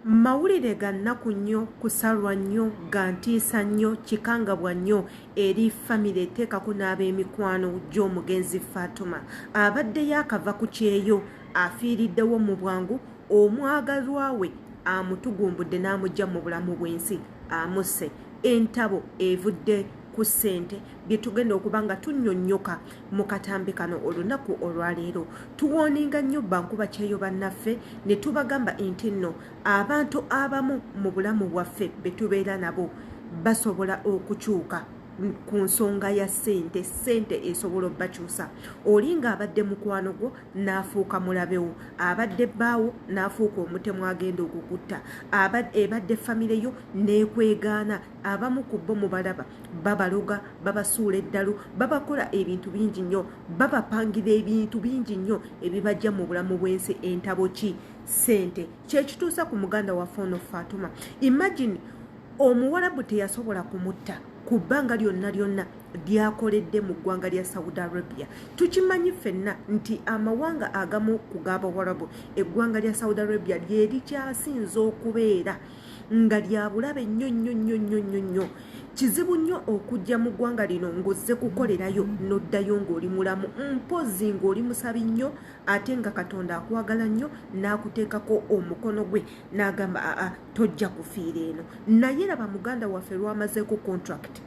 Mawulire ga nnaku nnyo, kusalwa nnyo, ga ntiisa nnyo, kikangabwa nnyo eri famire eteekako n'ab'emikwano gy'omugenzi Fatuma. Abadde yaakava ku kyeyo afiiriddewo mu bwangu, omwagalwa we amutugumbudde n'amuggya mu bulamu bw'ensi amusse. Entabo evudde ku ssente bye tugenda okuba nga tunnyonnyoka mu katambi kano olunaku olwaleero. Tuwooninga nnyo bankuba kyeyo bannaffe ne tubagamba nti nno abantu abamu mu bulamu bwaffe be tubeera nabo basobola okukyuka ku nsonga ya ssente. Ssente esobola obbakyusa. Oli ng'abadde mukwano gwo n'afuuka mulabewo, abadde bbaawo n'afuuka omutemu agenda okukutta, ebadde famire yo n'ekwegaana. Abamu ku bo mubalaba babaloga, babasuula eddalu, babakola ebintu bingi nnyo, babapangira ebintu bingi nnyo ebibajja mu bulamu bw'ensi. Entabo ki? Ssente. Kyekituusa ku muganda waffe ono Fatuma. Imagine omuwarabu teyasobola kumutta ku bbanga lyonna lyonna lyakoledde mu ggwanga lya Saudi Arabia. Tukimanyi ffenna nti amawanga agamu ku g'abawarabu, eggwanga lya Saudi Arabia lye likyasinze okubeera nga lya bulabe nnyo nnyo nnyo nnyo nnyo nnyo. Kizibu nnyo okujja mu ggwanga lino ng'ozze kukolerayo n'oddayo ng'oli mulamu, mpozzi ng'oli musabi nnyo ate nga Katonda akwagala nnyo n'akuteekako omukono gwe n'agamba aa tojja kufiira eno. Naye laba muganda waffe lwamazeeko contract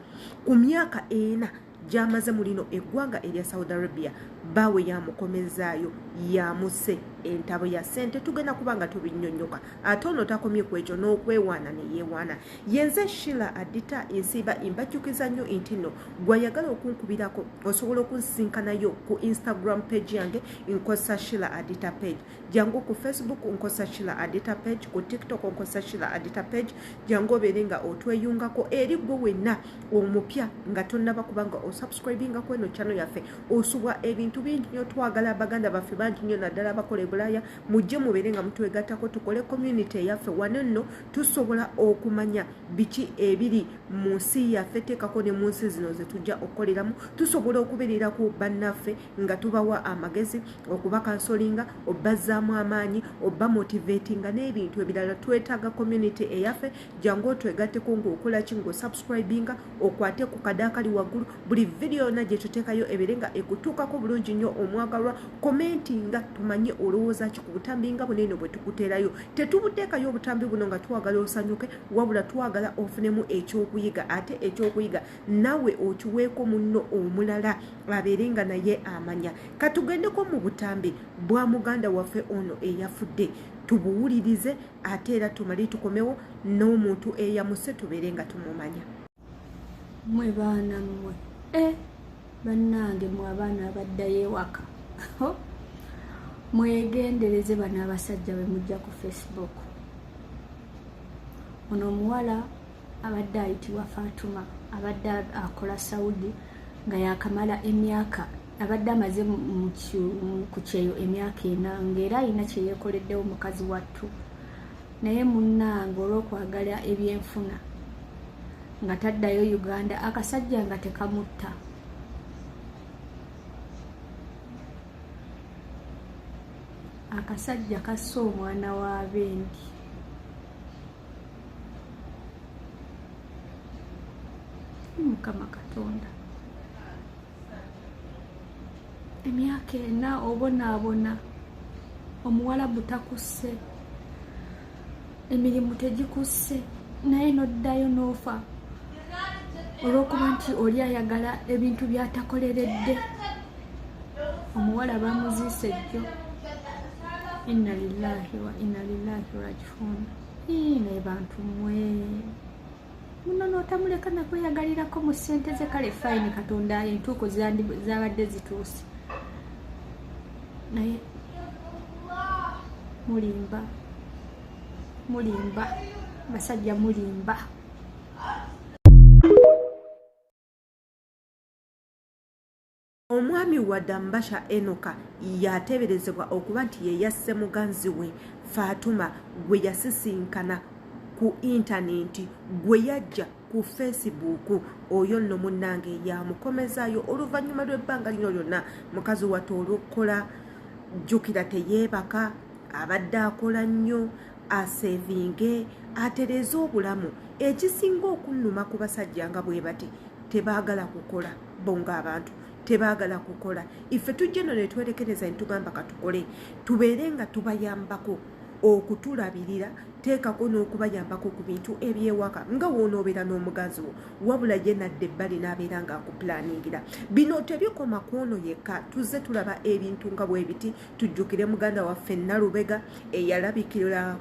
ku myaka 4 gy'amaze mu lino eggwanga erya Saudi Arabia, baawe yamukomezaayo yamuse. Entabo ya ssente tugenda kuba nga tubinnyonnyoka. Ate ono takomye ku ekyo, n'okwewaana ne yeewaana. Yenze Sheila Adita nsiiba mbajjukiza nnyo nti nno gw'ayagala okunkubirako osobola okunsisinkanayo ku Instagram page yange nkosa Sheila Adita page, jangu ku Facebook nkosa Sheila Adita page, ku TikTok nkosa Sheila Adita page, jangu obeere nga otweyungako. Eri gwe wenna omupya nga tonnaba kubanga osubscribinga ku eno channel yaffe, osubwa ebintu bingi nnyo. Twagala baganda baffe bangi nnyo naddala abakola e Bulaaya, mujje mubeere nga mutwegattako tukole community eyaffe. Wano nno tusobola okumanya biki ebiri mu nsi yaffe, teekako ne mu nsi zino ze tujja okukoleramu. Tusobola okubeererako bannaffe nga tubawa amagezi, okubakansolinga, obazzaamu amaanyi, obamotivatinga n'ebintu ebirala. Twetaaga community eyaffe. Jangu otwegatteko ng'okola ki? Ng'osubscribinga, okwate ku kade akali waggulu, buli vidiyo yonna gye tuteekayo ebeere nga ekutuukako bulungi nnyo. Omwagalwa, commentinga tumanye olowooza ki ku butambi nga buno eno bwe tukuteerayo. Tetubuteekayo obutambi buno nga twagala osanyuke, wabula twagala ofunemu ekyokuyiga, ate ekyokuyiga naawe okiweeko munno omulala abeere nga naye amanya. Katugendeko mu butambi bwa muganda waffe ono eyafudde tubuwulirize, ate era tumale tukomewo n'omuntu eyamuse tubeere nga tumumanya. Mmwe baana mmwe, bannange mmwe abaana abaddayo ewaka, mwegendereze bano abasajja be mujja ku Facebook. Ono omuwala abadde ayitibwa Fatuma, abadde akola Saudi nga yakamala emyaka, abadde amaze ku kyeyo emyaka 4 ng'era alina kye yeekoleddewo mukazi wattu. Naye munnange olw'okwagala ebyenfuna nga taddayo Uganda, akasajja nga tekamutta. Akasajja kasse omwana wa bendi. Mukama Katonda, emyaka 4 obonaabona, omuwalabu takusse, emirimu tegikusse, naye n'oddayo n'ofa olw'okuba nti oli ayagala ebintu by'atakoleredde. Omuwala bamuziise jjo. Inna lillahi wa inna lillahi rajiun. Naye bantu mmwe, muno n'otamuleka nakweyagalirako mu ssente ze. Kale fine, Katonda entuuko zabadde zituuse, naye mulimba, mulimba basajja, mulimba. Omwami wa Dambasha Enoka yateeberezebwa okuba nti ye yasse muganzi we Fatuma gwe yasisinkana ku intanenti, gwe yajja ku Facebook. Oyo nno munnange yamukomezaayo oluvannyuma lw'ebbanga lino lyonna. Mukazi wattu olw'okukola, jjukira teyeebaka, abadde akola nnyo. Asevinge, atereeze obulamu. Ekisinga okunnuma ku basajja nga bwe bati, tebaagala kukola. Bo ng'abantu tebaagala kukola. Ife tujja eno ne twerekereza ne tugamba katukole, tubeere nga tubayambako okutulabirira, teekako n'okubayambako ku bintu ebyewaka nga wonoobeera n'omuganzi wo. Wabula ye nadda ebbali n'abeera ng'akupulaningira. Bino tebikoma ku ono yekka, tuzze tulaba ebintu nga bwe biti. Tujjukire muganda waffe Nalubega eyalabikira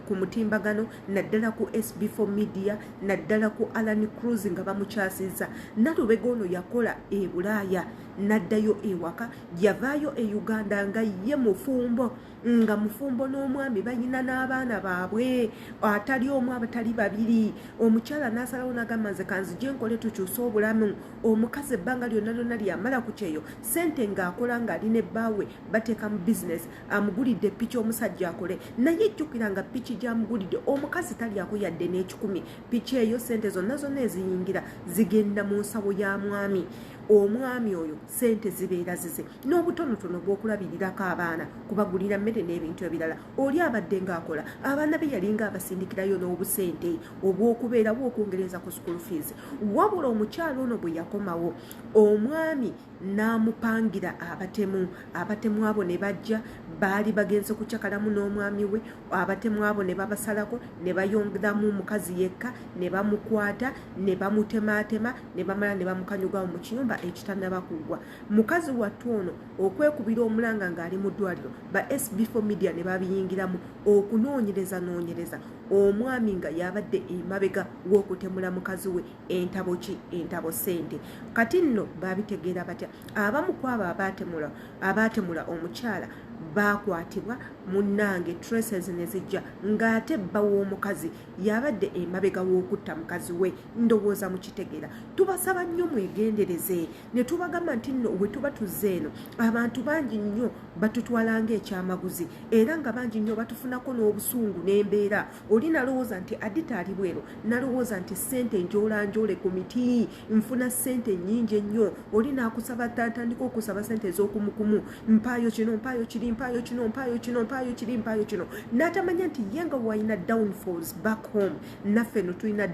ku mutimbagano, naddala ku SB4 Media, naddala ku Alan Cruz nga bamukyasizza. Nalubega ono yakola e Bulaaya n'addayo ewaka, yavaayo e Uganda nga ye mufumbo, nga mufumbo n'omwami, balina n'abaana baabwe atali omu, abatali babiri. Omukyala n'asalawo n'agamba, "Nze kanzije nkole tukyuse obulamu." Omukazi ebbanga lyonna lyonna lyamala ku kyeyo, sente ng'akola ng'ali ne bbaawe bateeka mu bizinesi. Amugulidde piki omusajja akole, naye jjukira nga piki gy'amugulidde omukazi talyako yadde n'ekikumi. Piki eyo, sente zonna zonna eziyingira zigenda mu nsawo ya mwami. Omwami oyo sente zibeera zize n'obutonotono bw'okulabirirako abaana, kubagulira mmere n'ebintu ebirala. Oli abadde ng'akola, abaana be yalinga abasindikirayo n'obusente obw'okubeerawo, okwongereza ku school fees. Wabula omukyala ono bwe yakomawo, omwami n'amupangira abatemu. Abatemu abo ne bajja, baali bagenze kucakalamu n'omwami we. Abatemu abo ne babasalako ne bayongeramu omukazi yekka, ne bamukwata ne bamutematema, ne bamala ne bamukanyugawo mu kiyumba ekitannaba kuggwa. Mukazi wattu ono okwekubira omulanga ng'ali mu ddwaliro, ba SB4 Media ne babiyingiramu okunoonyereza noonyereza omwami nga yabadde emabega w'okutemula mukazi we. Entabo ki? Entabo sente. Kati nno babitegeera batya? Abamu ku abo abaatemula omukyala baakwatibwa. Munnange, traces ne zijja ng'ate bba w'omukazi yabadde emabega w'okutta mukazi we. Ndowooza mukitegeera. Tubasaba nnyo mwegendereze, ne tubagamba nti nno we tuba tuzze eno, abantu bangi nnyo batutwala ng'ekyamaguzi, era nga bangi nnyo batufunako n'obusungu n'embeera. Oli nalowooza nti Adita ali bweru, nalowooza nti ssente njolanjole ku miti, nfuna ssente nnyingi ennyo. Oli n'akusaba, tatandika okusaba ssente ez'okumukumu, mpaayo kino, mpaayo kiri, mpaayo kino, mpaayo kino, mpaayo kiri, mpaayo kino, n'atamanya nti ye nga walina downfalls back home, naffe no tulina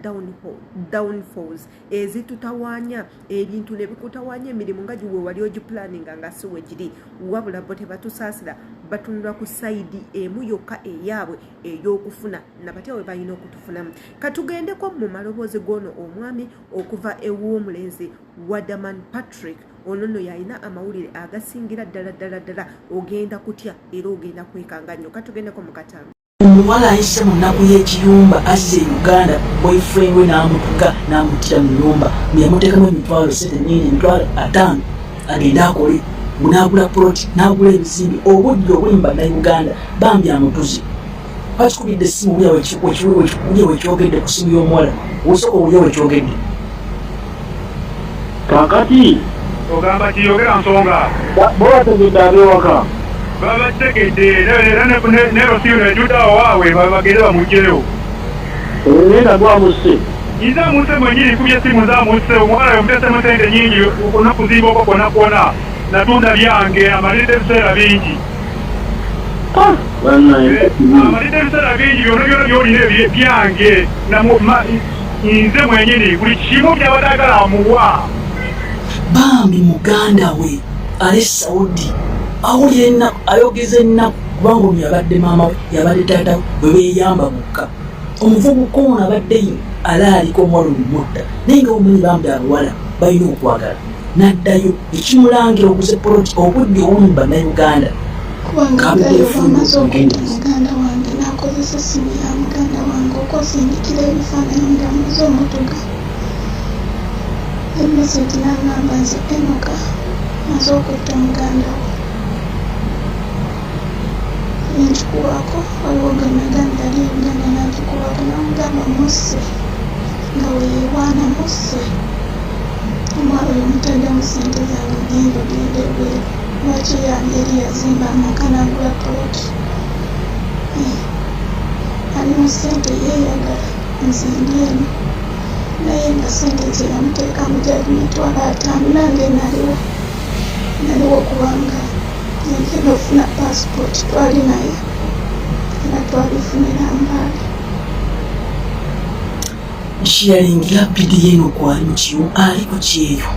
downfalls ezitutawaanya ebintu ne bikutawaanya emirimu nga giwe wali ogipulaninga nga si we giri. Wabula bo tebatusaasira, batunula ku side emu yokka eyaabwe ey'okufuna, nabatya we balina okutufunamu. Katugendeko mu maloboozi g'ono omwami okuva ew'omulenzi Wadaman Patrick. Ono nno yalina amawulire agasingira ddala ddala ddala. Ogenda kutya era ogenda kwekanga nnyo. Katugendeko mu katambi. Omuwala ayise mu nnaku y'ekiyumba, azze e Uganda, boyfriend we n'amutuga n'amuttira mu nyumba. Yamuteekamu emitwalo sente nyingi, 500,000, agende akole, n'agula ploti, n'agula ebizimbe. Obudde obuli mu Bannayuganda bambi amutuze. Bakikubidde essimu, wulya wekyogedde ku ssimu y'omuwala. Osooka owulya wekyogedde. Kakati Ogamba kiyogera nsonga. Bo bategedde ab'ewaka? Babategedde, era ne rosiyo ejjudde awo waabwe, bagende bamugjeyo. Naye nga gwamusse? Nze amuse mwenyini, nkubye essimu, nze amuse. Omuwala yomuteesemu sente nyingi onakuzimba okwo kwonna kwona, natunda byange, amalidde ebiseera bingi. Amalidde ebiseera bingi, byonna byonna byolina byange, nze mwenyini buli kimu byabadde agala amuwa. Bambi muganda we ali Saudi awulira ennaku, ayogeza ennaku, kubanga ono yabadde maama we, yabadde taata we, bwe beeyamba bokka. Omuvubuka ono abadde alaalika omuwala omumutta, naye nga omanyi bambi abawala balina okwagala, n'addayo ekimulangira oguze poloti. Obudde obuli mu Bannayuganda. Kubanga gayo bwamaze okutta muganda wange, n'akozesa essimu ya muganda wange okwosindikira ebifaananyi ng'amaze omutuga emessage, n'agamba, "Nze Enoka, maze okutta muganda wo." Nenkikubako, waliwo gwe nagambye ali e Uganda, n'agikubako n'amugamba, "Musse nga weyewaana, musse omuwala oyo, mutaddemu ssente zange nyingi, ogenda ebweru lwaki?" Yange eri yazimba amaka n'agula poloti, ali mu ssente, yeeyagala, nze ndi eno. Naye nga ssente ze yamuteekamu gyali 500,000. Nange naliwo kubanga yagenda okufuna passport, twali naye era. Twabifunira Mbale. Nsharingira vidiyo eno kwali mu kiyu ali ku kyeyo.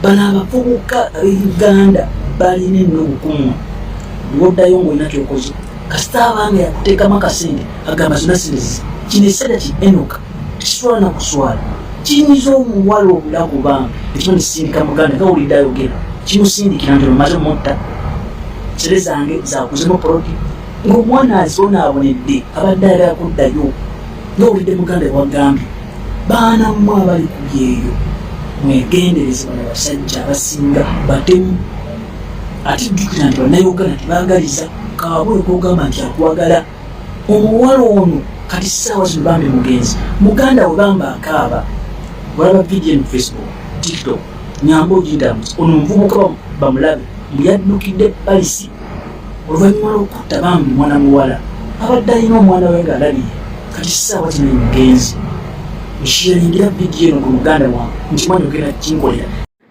Bano abavubuka ab'e Uganda balina ennugu ku mmwe. Lw'oddayo ng'olina ky'okoze, kasita abanga yakuteekamu akasente agamba zonna sente zize. Kino ekisajja ki Enock tekiswala na kuswala. Kinyiza omuwala obulago bambi ekiba nesindika muganda nga wulidde ayogera kimusindikira nti omaze mutta sente zange zakuzemu poloti ng'omwana azibonaabonedde abadde ayagala kuddayo nga wulidde muganda wagambye baana mmwe abali ku byeyo mwegendereze bano abasajja abasinga batemu ate jjukira nti bannayuganda tebagaliza kaabwe kogamba nti akwagala omuwala ono kati ssaawa zino bambi mugenzi muganda we bamba akaaba olaba vidiyo eno facebook tiktok nyamba ogindamuzi ono omuvubuka bamulabe mbu yaddukidde palisi oluvannyuma lw'okutta bambi mwana muwala abadde alina omwana we ng'alabye kati ssaawa zino mugenzi nshiyalingira vidiyo eno ku muganda wange nti mwana ogenda kinkolera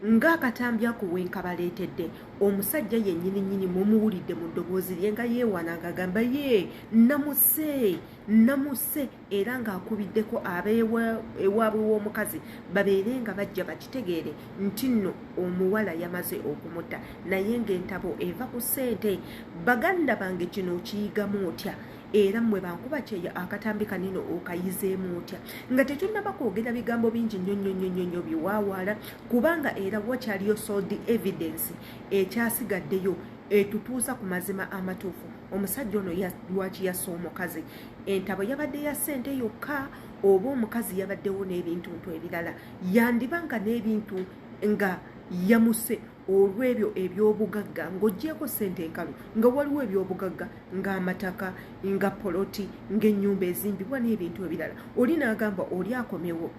Ng'akatambi ako we nkabaleetedde, omusajja yennyini nnyini mumuwulidde mu ddoboozi lye nga yeewaana ng'agamba ye namusse namusse era ng'akubiddeko ab'ewaabwe w'omukazi babeere nga bajja bakitegeere nti nno omuwala yamaze okumutta naye ng'entabo eva ku ssente. Baganda bange kino okiyigamu otya? Era mmwe bankuba kyeyo akatambi kanino okayizeemu otya nga tetunnaba kwogera bigambo bingi nnyo nnyo nnyo nnyo nnyo biwaawaala kubanga era wakyaliyo sold evidence ekyasigaddeyo etutuusa ku mazima amatuufu omusajja ono lwaki yassa omukazi entabo yabadde ya ssente yokka oba omukazi yabaddewo n'ebintuntu ebirala yandiba nga n'ebintu nga yamuse olw'ebyo eby'obugagga ng'oggyeeko ssente enkalu nga waliwo eby'obugagga ng'amataka nga poloti ng'ennyumba ezimbibwa n'ebintu ebirala oli n'agamba oli akomewo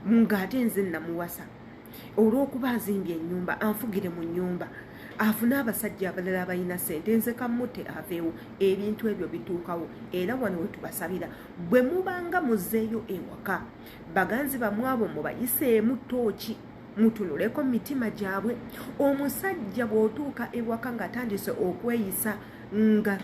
ng'ate nze namuwasa olw'okuba azimbye ennyumba anfugire mu nnyumba afune abasajja abalala abalina ssente nze kammute aveewo ebintu ebyo bituukawo era wano we tubasabira bwe mubanga muzzeeyo ewaka baganzi bamwe abo mubayiseemu ttooki mutunuleko mu mitima gyabwe omusajja bw'otuuka ewaka ng'atandise okweyisa nga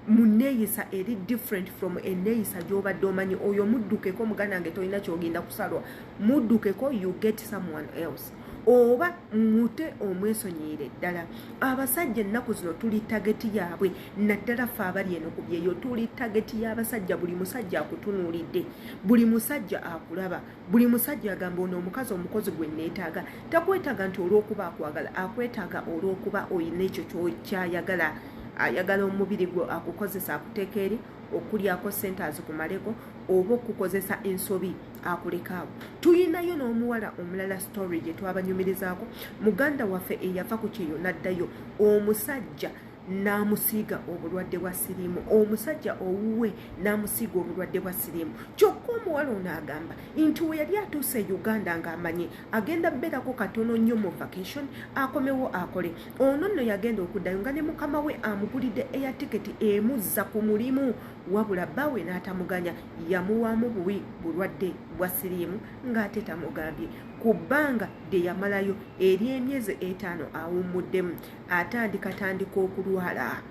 muneeyisa eri different from eneeyisa gy'obadde omanyi oyo muddukeko muganda nge tolina kyogenda kusalwa muddukeko you get someone else oba mute omwesonyiire ddala abasajja ennaku zino tuli tageti yaabwe naddala ffe abali eno ku byeyo tuli tageti y'abasajja buli musajja akutunuulidde buli musajja akulaba Buli musajja agamba ono omukazi omukozi gwe neetaaga. Takwetaaga nti olw'okuba akwagala, akwetaaga olw'okuba olina ekyo ky'ayagala. Ayagala omubiri gwo akukozesa akuteeka eri, okulyako ssente azikumaleko oba okukozesa ensobi akuleka awo. Tuyinayo n'omuwala omulala story gye twabanyumirizaako, muganda waffe eyava ku kyeyo n'addayo omusajja n'amusiiga obulwadde bwa siriimu omusajja owuwe n'amusiiga obulwadde bwa siriimu kyokka omuwala ono agamba nti we yali atuuse e uganda ng'amanyi agenda beerako katono nnyo mu vacation akomewo akole ono nno yagenda okuddayo nga ne mukama we amugulidde eya tiketi emuzza ku mulimu wabula bbaawe n'atamuganya yamuwaamu buwi bulwadde bwa siriimu ng'ate tamugambye ku bbanga lye yamalayo ery'emyezi etaano awummuddemu atandika tandika okulwala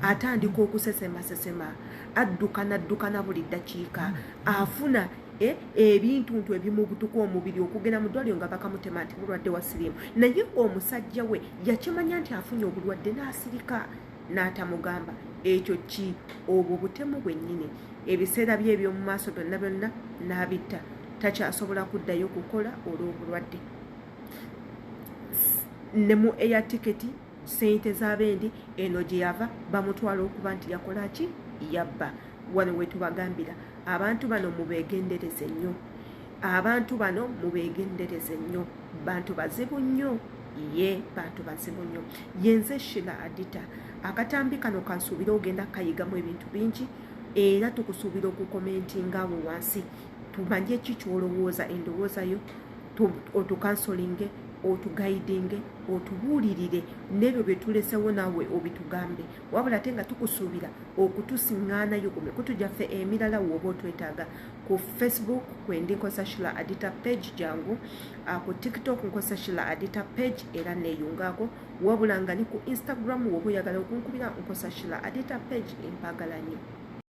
atandika okusesemasesema addukana addukana buli ddakiika afuna eh, ebintuntu ebimubutuka omubiri okugenda mu ddwaliro nga bakamutema nti mulwadde wa siriimu naye omusajja we yakimanya nti afunye obulwadde n'asirika n'atamugamba ekyo ki obwo butemu bwennyini ebiseera bye eby'omu maaso byonna byonna n'abitta takyasobola kuddayo kukola olw'obulwadde ne mu air ticket sente z'abendi eno gye yava bamutwala okuba nti yakola ki yabba wano wetubagambira abantu bano mubegendereze nnyo abantu bano mubegendereze nnyo bantu bazibu nnyo ye bantu bazibu nnyo yenze shila adita akatambi kano kansuubira ogenda kayigamu ebintu bingi era tukusuubira okukomentinga awo wansi tumanye ki kyolowooza endowooza yo otukansolinge otugaidinge otubuulirire n'ebyo bye tulesewo naawe obitugambe wabula ate nga tukusuubira okutusiŋŋaanayo ku mikutu gyaffe emirala wooba otwetaaga ku facebook kwendi nkosa shila adita page jangu ah, ku tiktok nkosa shila adita page era neeyungaako wabula nga ni ku instagram wooba oyagala okunkubira nkosa shila adita page empagala nnyo.